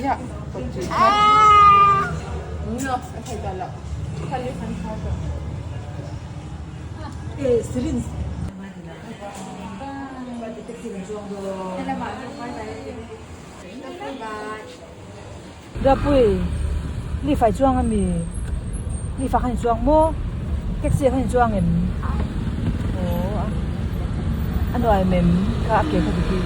Rapui lift ah i chuang ami? Lift ah khan i chuang maw? Taxi ah khan i chuang em? Aw a nuam em kha a ke kha dik hi.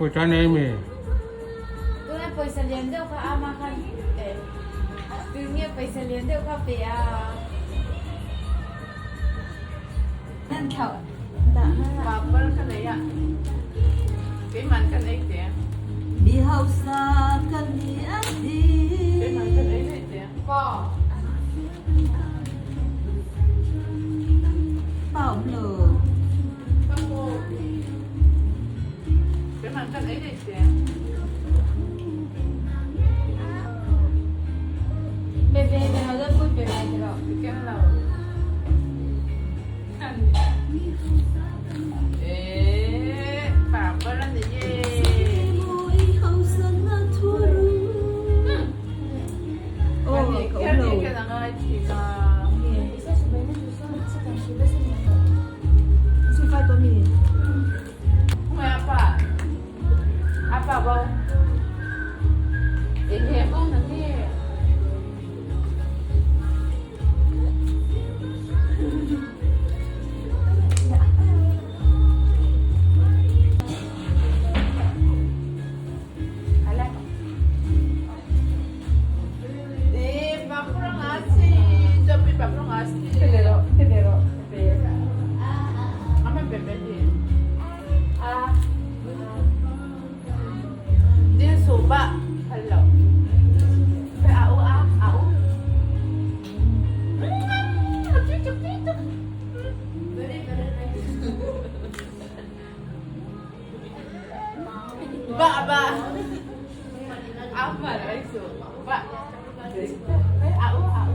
Pawisa nei mi? Tuna pawisa lian deuh kha ama khan eh tunge pawisa lian deuh kha pe a. Nan thlauh dah Papar ka nei a. Keiman kan ei te. Mi hausa kan ni a ti. Keiman kan ei daih te. Pa. Pa awm lo. Pa pawh. Keiman kan ei daih te. Pe ve te lo dawn pui pe ve te lo. Ti keng lo. Eh, papar a ni e. Ba ba. Apa itu? Ba. Au au.